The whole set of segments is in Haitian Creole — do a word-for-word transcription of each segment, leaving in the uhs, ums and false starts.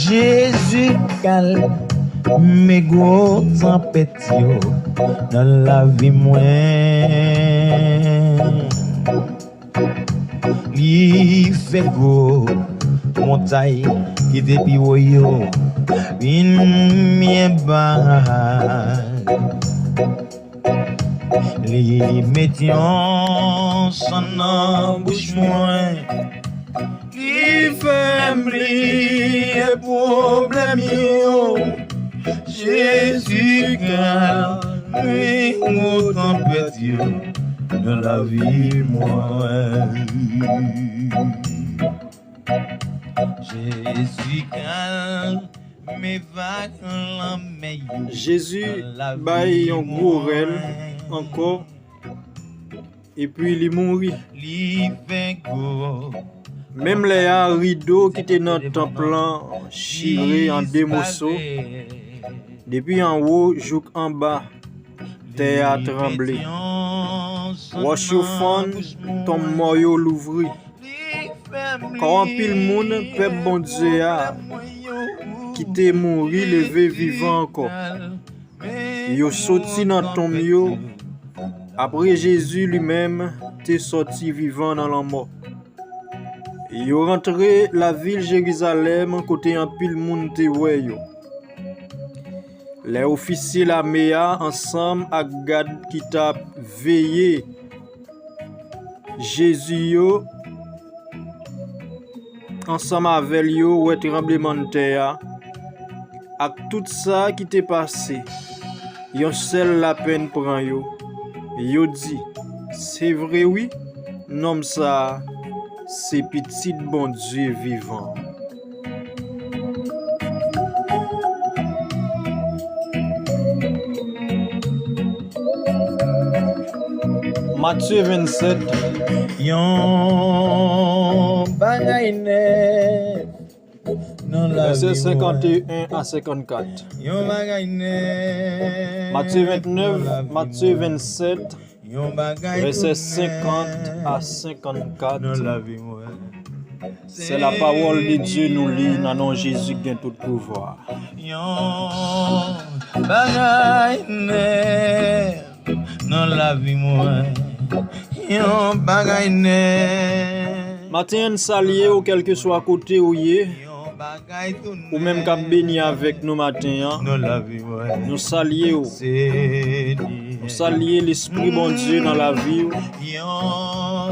Jezi kalme gwo tanpèt yo nan lavi mwen. Li fè gwo montay ki te pi wo yo vin byen ba. Li met yon san nan bouch mwen. Li fè m bliye pwoblèm yo. Jezi kalme gwo tanpèt yo nan lavi mwen. Jezi kalme vag lanmè yo. Jezi bay yon gwo rèl ankò, epi li mouri. Li fè gwo. Menm lè a, rido ki te nan tanp lan chire an de moso, depi anwo jouk anba, tè a tranble. Wòch yo fann, tonm mò yo louvri. Kò anpil moun pèp Bondye a ki te mouri leve vivan ankò. Yo soti nan tonm yo, apre Jezi li menm te sòti vivan nan lanmò. Yo rantre lavil Jerizalèm kote anpil moun te wè yo. Lè ofisye lame a ansanm ak gad ki t ap veye Jezi yo ansanm avè l yo wè tranblemanntè a ak tout sa ki te pase, yon sèl lapenn pran yo. Yo di, "Se vre wi, nonm sa a se Pitit Bondye vivan." Matye vennsèt. Yon bagay nèf nan lavi mwen. Vèsè senkanteyen a senkannkat. Yon bagay nèf. Matye ventnèf, Matye vennsèt, vèsè senkant a senkannkat. C'est la parole de Dieu, nou li nan non Jezi ki gen tout pouvwa. Yon bagay nèf nan lavi mwen. Yon bagay nèf. Maten an, n salye w, kèlkeswa kote w ye. Ou menm k ap beni avèk nou maten an, nou salye w. Nou salye Lespri Bondye nan lavi w.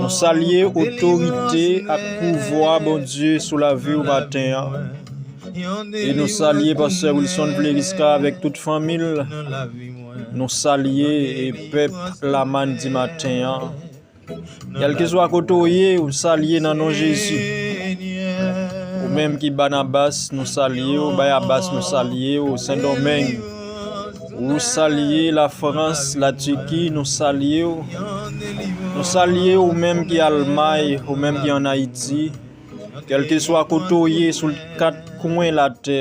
Nou salye otorite ak pouvwa Bondye sou lavi w maten an. E nou salye Pastè Wilson Fleurisca avèk tout fanmi l. Nou salye e pèp Lamàn di maten an. Kèlkeswa kote w ye, ou salye nan non Jezi. Ou menm ki Banabas, nou salye w. Bayabas, nou salye w. Sendomeng, ou salye. Lafrans, Latiki, nou salye w. Nou salye ou menm ki Almay, ou menm ki ann Ayiti. Kèlkeswa kote w ye sou kat kwen latè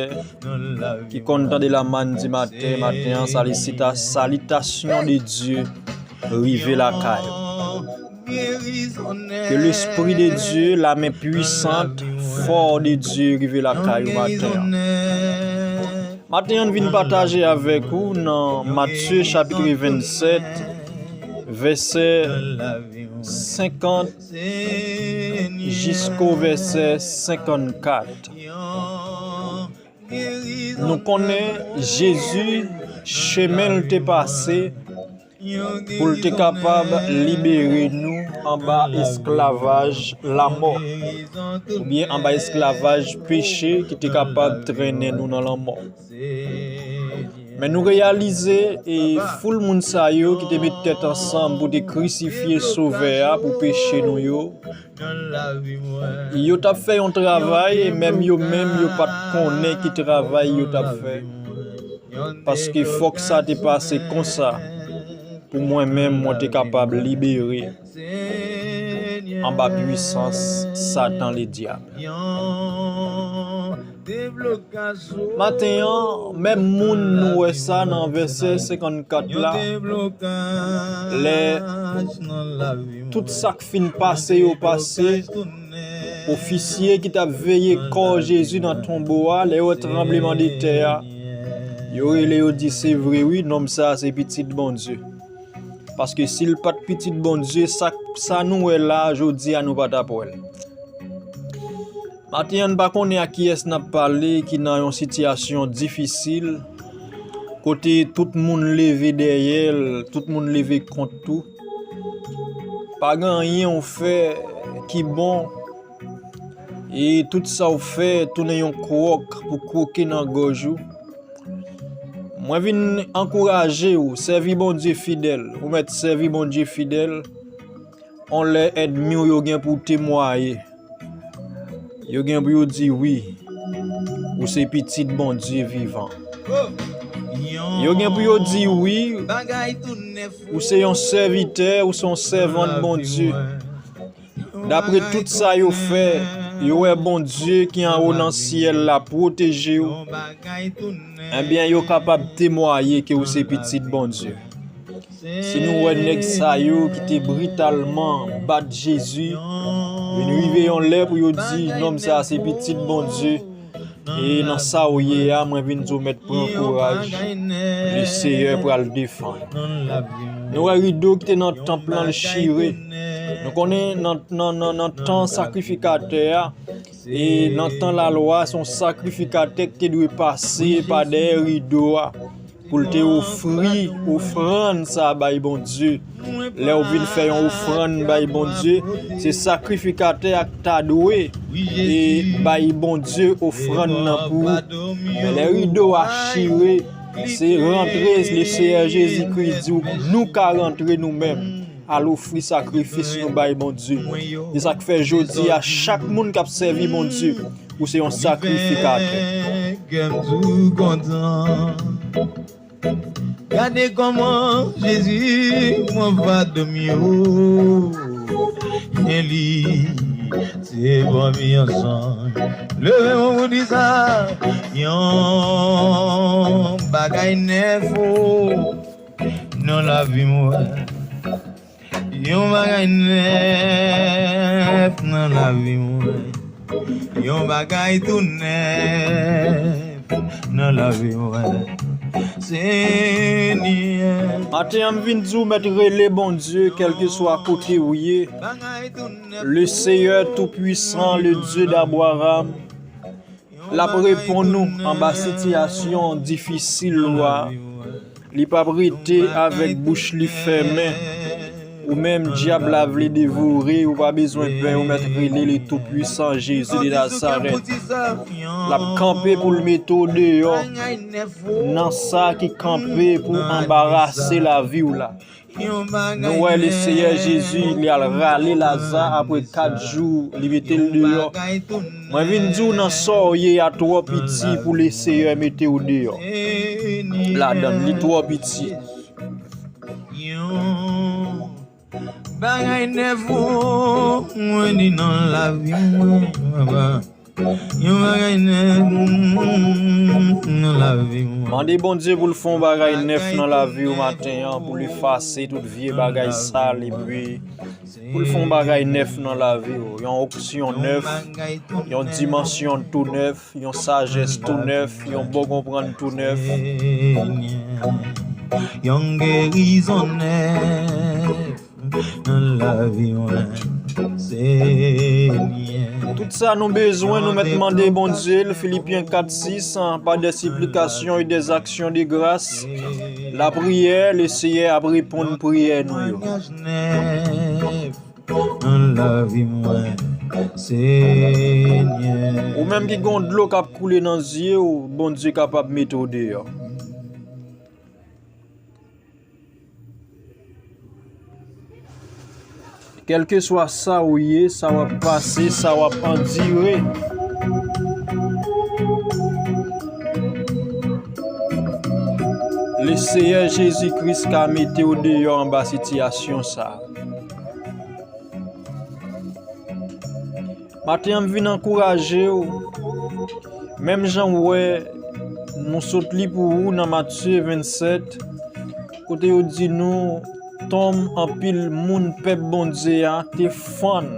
ki konn tande Lamàn di maten, maten an, salisita-, salitasyon de Dye rive lakay ou. Ke Lespri de Dye, la men pwisant, fò de Dye rive lakay ou maten an. Maten an, n vin pataje avèk ou nan Matye chapit vennsèt, vèsè senkant jisko vèsè senkannkat. Nou konnen Jezi, chemen l te pase pou l te kapab libere nou anba esklavaj lamò, oubyen anba esklavaj peche ki te kapab trennen nou nan lanmò. Men nou reyalize e foul moun sa yo ki te met tèt ansanm pou te krisifye Sovè a pou peche nou yo, yo t ap fè yon travay, e menm yo menm yo pa t konnen ki travay yo t ap fè. Paske fòk sa te pase konsa, pou mwen menm, mwen te kapab libere anba pwisans Satan Ledyab. Maten an, menm moun nou wè sa nan vèsè senkannkat la, lè tout sa k fin pase yo pase, ofisye ki t ap veye kò Jezi nan tonbo a, lè yo wè tranblemanntè a, yo rele, yo di, "Se vre, wi, nonm sa a se Pitit Bondye." Paske si l pa t Pitit Bondye, sa, sa nou wè la a jodi a, nou pa t ap wè l. Maten an, n pa konnen ak kiyès n ap pale ki nan yon sitiyasyon difisil, kote tout moun leve dèyè l, tout moun leve kont ou. Pa gen anyen ou fè ki bon, e tout sa ou fè tounen yon kwòk pou kwoke nan gòj ou. Mwen vin ankouraje w, sèvi Bondye fidèl. Ou mèt sèvi Bondye fidèl. On lè ènmi w yo gen pou temwaye. Yo gen pou yo di wi, ou se pitit Bondye vivan. Yo gen pou yo di wi, ou se yon sèvitè, ou se yon sèvant Bondye. Dapre tout sa yo fè, yo wè Bondye ki anwo nan syèl la pwoteje w. Ebyen, yo kapab temwaye ke ou se pitit Bondye. Si nou wè nèg sa yo ki te britalman bat Jezi, vin rive yon lè pou yo di, "Nonm sa a se pitit Bondye." E nan sa w ye a, mwen vin di w mèt pran kouraj. Leseyè pral defann. Nou wè rido ki te nan tanp lan, l chire. Nou konnen nan, nan, nan, nan tan sakrifikatè a, e nan tan lalwa, se yon sakrifikatè ki te dwe pase pa dèyè rido a pou l te ofri ofrann sa a bay Bondye. Lè w vin fè yon ofrann bay Bondye, se sakrifikatè a k ta dwe e bay Bondye ofrann nan pou ou. Men lè rido a chire, se rantre Leseyè Jezikri di w nou ka rantre nou menm. Al ofri sakrifis nou bay Bondye. Se sa k fè jodi a, chak moun k ap sèvi Bondye, ou se yon sakrifikatè. Kè m tou kontan. Gade kòman Jezi pran fado m yo. E li se pami ansanm. Leve men w pou di sa. Yon bagay nèf o. Nan lavi mwen. Yon bagay nèf nan lavi mwen. Yon bagay tou nèf nan lavi mwen. Senyè. Maten an, m vin di w mèt rele Bondye, kèlkeswa kote w ye. Le Seyè Toupwisan, le Dye d'Abraham, l ap reponn ou anba sitiyasyon difisil ou a. Li p ap rete avèk bouch li fèmen. Ou menm, dyab la vle devore, ou pa bezwen pè, ou mèt rele le Toupwisan, Jezi de Nazarèt. L ap kanpe pou l mete w deyò nan sa ki kanpe pou anbarase lavi w la. Nou wè Leseyè Jezi, li al rale Laza apre kat jou, li mete l deyò. Mwen vin di w nan sa w ye a twò piti pou Leseyè mete w deyò. Ladan l, li twò piti. Yon bagay nèf, o, mwen di nan lavi mwen, papa. Yon bagay nèf, mm, nan lavi mwen. Mande Bondye pou l fè yon bagay nèf nan lavi w maten an, pou l efase tout vye bagay sal, epi pou l fè yon bagay nèf nan lavi w. Yon onksyon nèf, yon dimansyon tou nèf, yon sajès tou nèf, yon bon konprann tou nèf. Yon gerizon nèf. Nan lavi mwen, Senyè. Tout sa nou bezwen, nou mèt mande Bondye l, Filipyen kat sis, pa dè siplikasyon e dè aksyon de gras, lapriyè, Leseyè ap reponn priyè nou yo. Nan lavi mwen, Senyè. Ou menm ki gon dlo k ap koule nan zye w, Bondye kapab mete w deyò. Kèlkeswa sa ou ye, sa w ap pase, sa w ap andire, Leseyè Jezi Kris ka mete w deyò anba sitiyasyon sa a. Maten an, m vin ankouraje w. Menm jan w wè, nou sot li pou ou nan Matye vennsèt, kote yo di nou, tonm anpil moun pèp Bondye a te fann.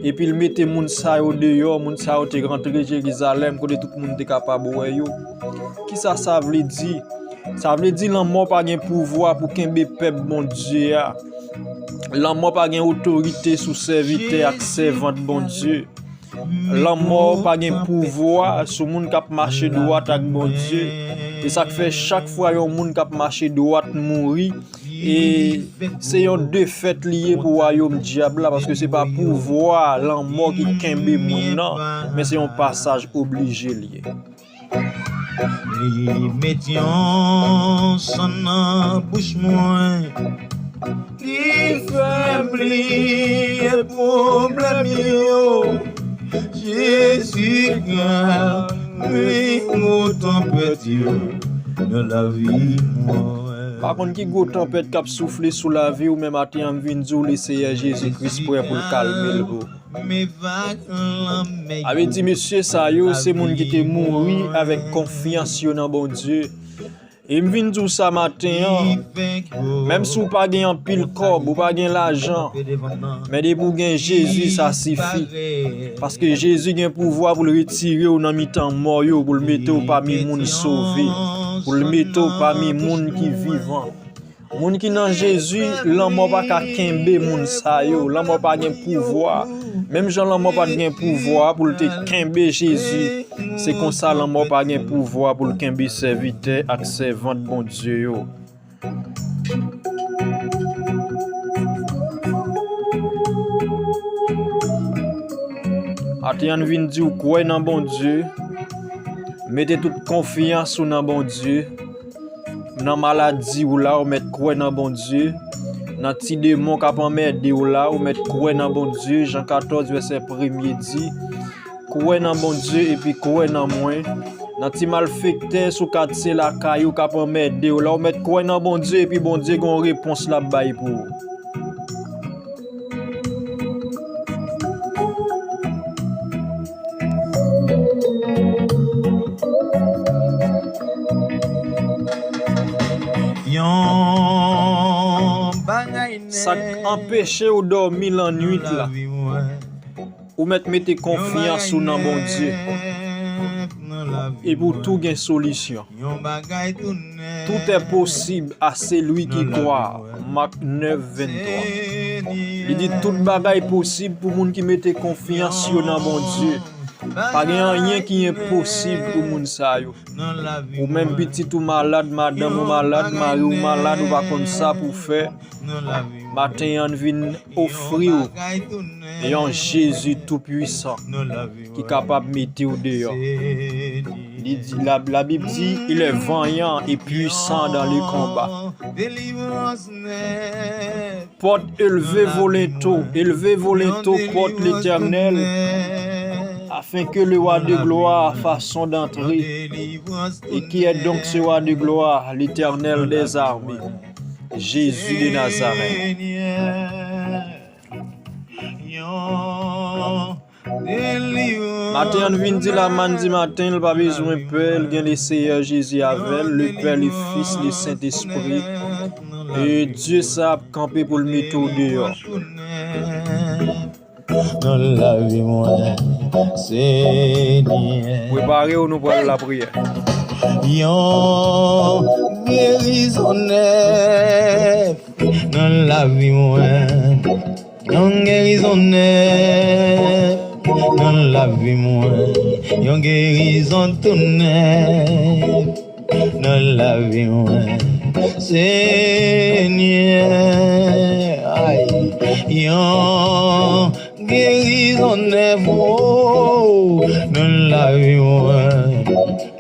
Epi l mete moun sa yo deyò, moun sa yo te rantre Jerizalèm, kote tout moun te kapab wè yo. Kisa sa vle di? Sa vle di lanmò pa gen pouvwa pou kenbe pèp Bondye a. Lanmò pa gen otorite sou sèvitè ak sèvant Bondye. Lanmò pa gen pouvwa sou moun k ap mache dwat ak Bondye. E sa k fè chak fwa yon moun k ap mache dwat mouri, e se yon defèt li ye pou wayòm dyab la, paske se pa pouvwa lanmò ki kenbe moun nan, men se yon pasaj oblije li ye. Li met yon sonn nan bouch mwen. Li fè m bliye pwoblèm yo. Jezi kalme gwo tanpèt yo nan lavi mwen. Pa konn ki gwo tanpèt k ap soufle sou lavi w, men maten an m vin di w, Leseyè Jezi Kris prè pou l kalme l pou ou. Sa vle di, mesye sa yo, se moun ki te mouri avèk konfyans yo nan Bondye. E m vin di w sa maten an, menm si w pa gen anpil kòb, ou pa gen lajan, men depi w gen Jezi, sa sifi. Paske Jezi gen pouvwa pou l retire w nan mitan mò yo, pou l mete w pami moun sove, pou l mete w pami moun ki vivan. Moun ki nan Jezi, lanmò pa ka kenbe moun sa yo. Lanmò pa gen pouvwa. Menm jan lanmò pa t gen pouvwa pou l te kenbe Jezi, se konsa lanmò pa gen pouvwa pou l kenbe sèvitè ak sèvant Bondye yo. Maten an, n vin di w kwè nan Bondye, mete tout konfyans ou nan Bondye. Nan maladi w la, ou mèt kwè nan Bondye. Nan ti demon k ap anmède w la, ou mèt kwè nan Bondye. Jan katòz, vèsè premye di, kwè nan Bondye epi kwè nan mwen. Nan ti malfektè sou katye lakay ou k ap anmède w la, ou mèt kwè nan Bondye epi Bondye gen yon repons l ap bay pou ou. Yon bagay nèt. Sa k anpeche w dòmi lannwit la. Ou mèt mete konfyans ou nan Bondye. Epi w tou gen solisyon. Tout est possible à celui qui croit. Mak nèf venntwa. Li di tout bagay posib pou moun ki mete konfyans yo nan Bondye. Pa gen anyen ki enposib pou moun sa yo. Ou menm pitit ou malad, madanm ou malad, mari w malad, ou pa konn sa pou w fè. Maten an, n vin ofri w yon Jezi tou pwisan ki kapab mete w deyò. Li di, la, Labib di, il est vaillant et puissant dans le combat. Porte élevée volonto, élevée volonto porte l'Éternel, afin que le roi de gloire fasse son entrée. Et qui est donc ce roi de gloire? L'Éternel des armées, Jésus de Nazareth. Maten an, n vin di Lamann di maten, l pa bezwen pè, l gen Leseyè Jezi avè l, le Pè, le Fis, le Sentespri. E Dye sa ap kanpe pou l mete w deyò. Nan lavi mwen, Senyè. Prepare w, nou pral lapriyè. Yon gerizon nèf nan lavi mwen. Yon gerizon nèf nan lavi mwen. Yon gerizon tou nèf nan lavi mwen. Senyè, ay, yon gerizon nèf, o, nan lavi mwen.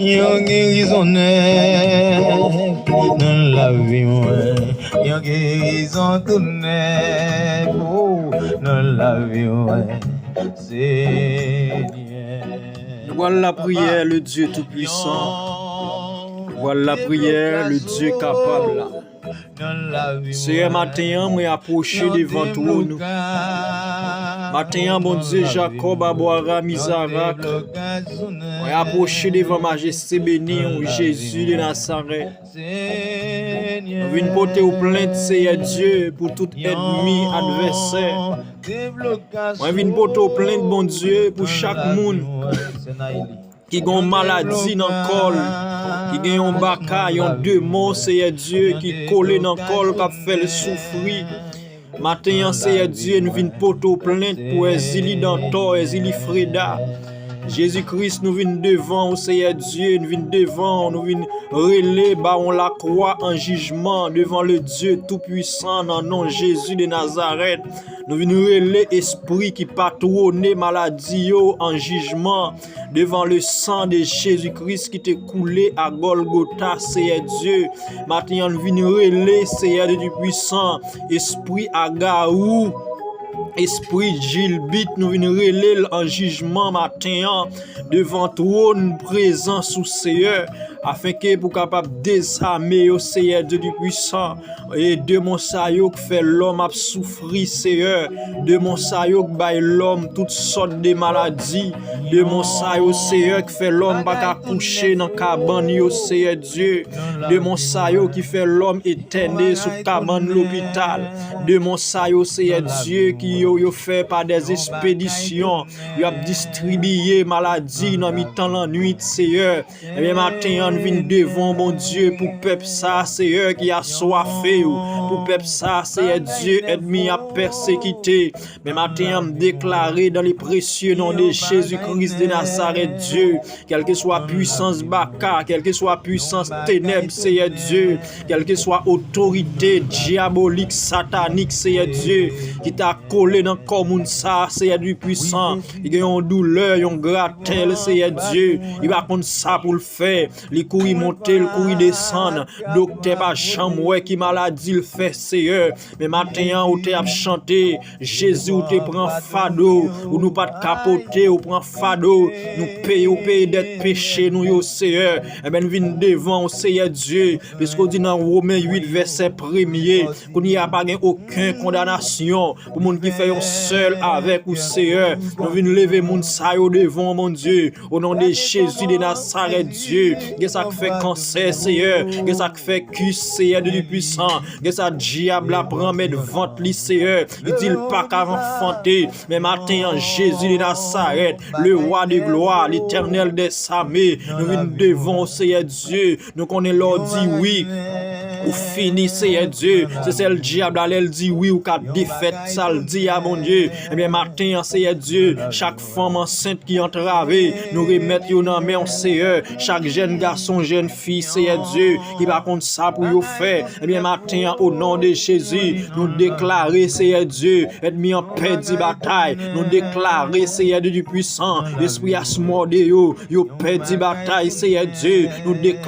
Yon gerizon nèf Nan lavi mwen, yon gerizon tou nèf, oh, nan lavi mwen, Senyè. Nou pral lapriyè, le Dye Toupisan. Nou pral lapriyè, le Dye kapab la. Seyè, maten an, mwen apwoche devan twòn ou. Maten an, Bondye Jakòb, Abwara, Mizarak, mwen apwoche devan majeste beni w, Jezi de Nazarèt. Mwen vin pote w plent, Seyè Dye, pou tout ènmi, advèsè. Mwen vin pote w plent, Bondye, pou chak moun ki gen yon maladi nan kò l, ki gen yon baka, yon demon, Seyè Dye, ki kole nan kò l, k ap fè l soufri. Maten an, Seyè Dye, nou vin pote w plent pou Èzili Dantò, Èzili Freda. Jezi Kris, nou vin devan w, Seyè Dye, nou vin devan w, nou vin rele ba w lakwa an jijman devan le Dye Toupisan, nan non Jezi de Nazarèt. Nou vin rele espri ki patwone maladi yo an jijman devan le san de Jezi Kris ki te koule a Gòlgota, Seyè Dye. Maten an, n vin rele, Seyè de Toupisan, espri Agawou, espri Jilbit, nou vin rele l an jijman maten an, devan twòn prezans ou, Seyè, afenke pou kapab dezame yo, Seyè de Toupisan. E demon sa yo k fè lòm ap soufri, Seyè. Demon sa yo k bay lòm tout sòt de maladi. Demon sa yo, Seyè, k fè lòm pa ka kouche nan kabann yo, Seyè Dye. Demon sa yo ki fè lòm etène sou kabann lopital. Demon sa yo, Seyè Dye, ki yo, yo fè pa dèzespedisyon. Yo ap distribiye maladi nan mitan lannwit, Seyè. Ebyen, maten an, n vin devan w, Bondye, pou pèp sa, Seyè, ki aswafe w, pou pèp sa, Seyè Dye, ènmi ap pèsekite. Men maten an, m deklare, dans le précieux nom de Jésus-Christ de Nazareth, Dye, kèlkeswa pwisans baka, kèlkeswa pwisans tenèb, Seyè Dye, kèlkeswa otorite dyabolik, satanik, Seyè Dye, ki ta kole nan kò moun sa, Seyè Dye pwisan, li gen yon doulè, yon gratèl, Seyè Dye, li pa konn sa pou l fè, li kouri monte, li kouri desann, doktè pa janm wè ki maladi l fè, Seyè, men maten an, ou te ap chante, Jezi, ou te pran fado, ou nou pa t ka pote, ou pran fado, nou peye, ou peye dèt peche nou yo, Seyè, enben, n vin devan w, Seyè Dye, piske w di nan Women uit, vèsè premye, kounye a pa gen okenn kondanasyon pou moun ki fè yon sèl avèk ou, Seyè. Nou vin leve moun sa yo devan w, Bondye, o non de Jezi de Nazarèt, Dye. Gen sa k fè kansè, Seyè. Gen sa k fè kis, Seyè de Toupisan. Gen sa dyab la pran mèt vant li, Seyè. Li di l pa ka anfante. Men maten an, Jezi de Nazarèt, le roi de gloire, l'Éternel des armées, nou vin devan w, Seyè Dye. Nou konnen lè w di wi, ou fini, Seyè Dye. Se sèl dyab la, lè l di wi, ou ka defèt sa l di a, Bondye. Ebyen, maten an, Seyè Dye, chak fanm ansent ki antrave, nou remèt yo nan men w, Seyè. Chak jèn gason, jèn fi, Seyè Dye, ki pa konn sa pou yo fè. Ebyen, maten an, o non de Jezi, nou deklare, Seyè Dye, ènmi an pèdi batay. Nou deklare, Seyè Dye Toupisan, espri Asmòde yo, yo pèdi batay, Seyè Dye. Nou deklare